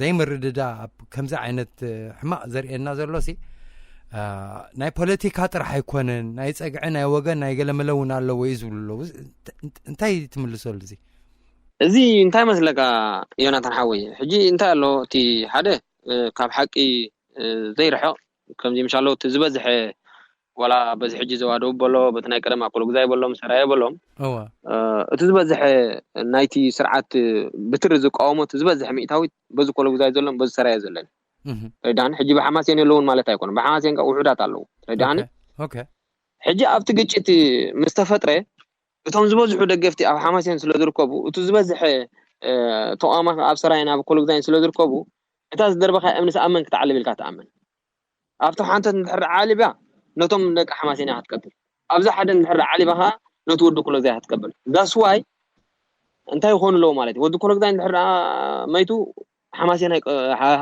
ዘይምርድዳ ኣብ ከምዚ ዓይነት ሕማቕ ዘርእየና ዘሎ ሲ ናይ ፖለቲካ ጥራሕ ኣይኮነን ናይ ጸግዒ ናይ ወገን ናይ ገለመለ እውን ኣለዎ እዩ ዝብሉ ኣለዉ እንታይ ትምልሰሉ እዚ እዚ እንታይ መስለካ ዮናታን ሓወይ ሕጂ እንታይ ኣሎ እቲ ሓደ ካብ ሓቂ ዘይርሕቕ ከምዚ ምሻሎ እቲ ዝበዝሐ ዋላ በዚ ሕጂ ዘዋደቡ በሎ በቲ ናይ ቀደም ኣኮሎጉዛይ በሎም ሰራየ በሎም እቲ ዝበዝሐ ናይቲ ስርዓት ብትሪ ዝቃወሞ እቲ ዝበዝሐ ሚእታዊት በዚ ኮሎጉዛይ ዘሎን በዚ ሰራየ ዘለን ረዳን ሕጂ ብሓማስየን የለውን ማለት ኣይኮነ ብሓማስየን ውሑዳት ኣለዉ ረዳኒ ሕጂ ኣብቲ ግጭት ምስ ተፈጥረ እቶም ዝበዝሑ ደገፍቲ ኣብ ሓማስየን ስለ ዝርከቡ እቲ ዝበዝሐ ተቋማ ኣብ ሰራየን ኣብ ኮሎጉዛይን ስለ ዝርከቡ እታ ዝደርበኻ እምኒ ሰኣመን ክትዓልብ ኢልካ ትኣምን ኣብቲ ሓንተት እንድሕር ዓሊባ ነቶም ደቂ ሓማሴን እያ ክትቀትል ኣብዛ ሓደ እንድሕር ዓሊባ ከዓ ነቲ ወዲ ኮሎግዛይ ክትቀብል that's why እንታይ ይኾኑ ኣለዎ ማለት እዩ ወዲ ኮሎግዛይ እንድሕር መይቱ ሓማሴን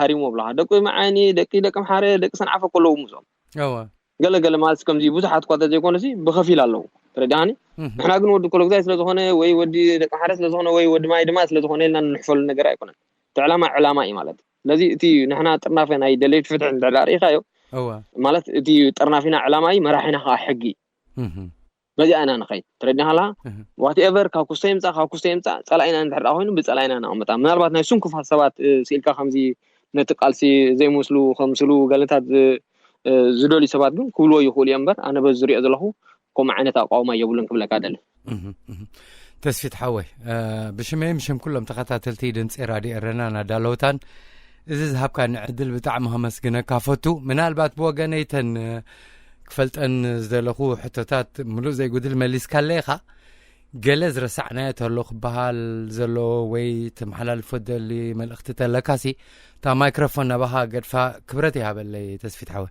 ሃሪሞ ብለካ ደቂ መዓኒ ደቂ ደቂ ምሓረ ደቂ ሰንዓፈ ከለዉ ምስኦም ገለ ገለ ማለት ከምዚ ብዙሓት እኳ ተዘይኮነ ሲ ብኸፊል ኣለዉ ተረዳኒ ንሕና ግን ወዲ ኮሎግዛይ ስለዝኾነ ወይ ወዲ ደቂ ምሓረ ስለዝኾነ ወይ ወዲ ማይ ድማ ስለዝኾነ ኢልና ንሕፈሉ ነገር ኣይኮነን እቲ ዕላማ ዕላማ እዩ ማለት ስለዚ እቲ ንሕና ጥርናፈ ናይ ደለይቲ ፍትሒ እንድሕር ርኢኻዮ ማለት እቲ ጥርናፊና ዕላማ እዩ መራሒና ከዓ ሕጊ እዩ በዚኣ ኢና ንኸይድ። ተረዲኻላ? ዋትኤቨር ካብ ክስቶ ይምፃእ ካብ ክስቶ ይምፃእ ፀላኢና እንድሕር ደኣ ኮይኑ ብፀላኢና ነቐምጣ። ምናልባት ናይ ስንኩፋት ሰባት ስኢልካ ከምዚ ነቲ ቃልሲ ዘይመስሉ ከምስሉ ገለታት ዝደልዩ ሰባት ግን ክብልዎ ይኽእሉ እዮም እምበር ኣነ በዚ ዝሪኦ ዘለኹ ከምኡ ዓይነት ኣቋውማ የብሉን ክብለካ ደለ። ተስፊት ሓወይ፣ ብሽመይ ምሽም ኩሎም ተኸታተልቲ ድምፂ ራድዮ ኤረናን ኣዳለውታን እዚ ዝሃብካኒ ዕድል ብጣዕሚ ከመስግነካ ፈቱ። ምናልባት ብወገነይተን ክፈልጠን ዝደለኹ ሕቶታት ምሉእ ዘይጉድል መሊስካለይ ኢኻ። ገለ ዝረሳዕናዮ ተሎ ክበሃል ዘሎ ወይ ተመሓላልፎ ደሊ መልእኽቲ ተለካሲ እታ ማይክሮፎን ናባኻ ገድፋ። ክብረት ይሃበለይ ተስፊት ሓወ።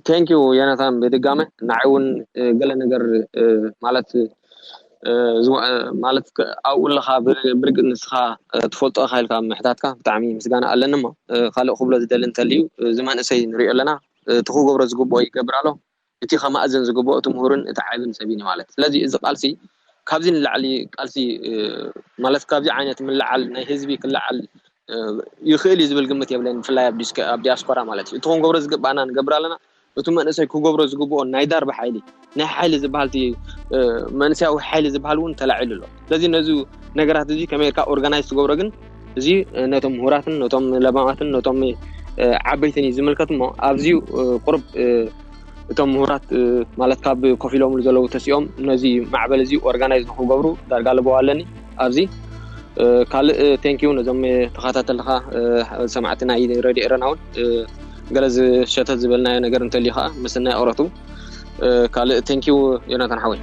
ቴንኪዩ ዮናታን፣ ብድጋመ ንዓይ እውን ገለ ነገር ማለት ማለት ኣብኡ ኣለኻ ብርግእ ንስኻ ትፈልጦ ኢኻ ኢልካ ምሕታትካ ብጣዕሚ ምስጋና ኣለኒ። እሞ ካልእ ክብሎ ዝደሊ እንተልዩ እዚ መንእሰይ ንሪኦ ኣለና፣ እቲ ክገብሮ ዝግብኦ ይገብር ኣሎ። እቲ ከማእዘን ዝግብኦ እቲ ምሁርን እቲ ዓብን ሰብ እዩ ማለት። ስለዚ እዚ ቃልሲ ካብዚ ንላዕሊ ቃልሲ ማለት ካብዚ ዓይነት ምልዓል ናይ ህዝቢ ክልዓል ይኽእል እዩ ዝብል ግምት የብለን፣ ብፍላይ ኣብ ዲያስፖራ ማለት እዩ። እቲ ክንገብሮ ዝግባኣና ንገብር ኣለና። እቲ መንእሰይ ክገብሮ ዝግብኦ ናይ ዳርባ ሓይሊ ናይ ሓይሊ ዝበሃል መንእሰያዊ ሓይሊ ዝበሃል እውን ተላዒሉ ኣሎ። ስለዚ ነዚ ነገራት እዚ ከመይ ርካ ኦርጋናይዝ ትገብሮ ግን እዚ ነቶም ምሁራትን ነቶም ለባማትን ነቶም ዓበይትን እዩ ዝምልከት። እሞ ኣብዚ ቁርብ እቶም ምሁራት ማለት ካብ ኮፍ ኢሎም ዘለዉ ተሲኦም ነዚ ማዕበል እዚ ኦርጋናይዝ ንክገብሩ ዳርጋ ልበዋ ኣለኒ። ኣብዚ ካልእ ቴንኪዩ ነዞም ተኸታተልኻ ሰማዕቲ ናይ ረድዮ ኤረና እውን ገለ ዝሸተት ዝበልናዮ ነገር እንተልዩ ከዓ ምስናይ ኦረቱ ካልእ ቴንኪዩ ዮናታን ሓወይ።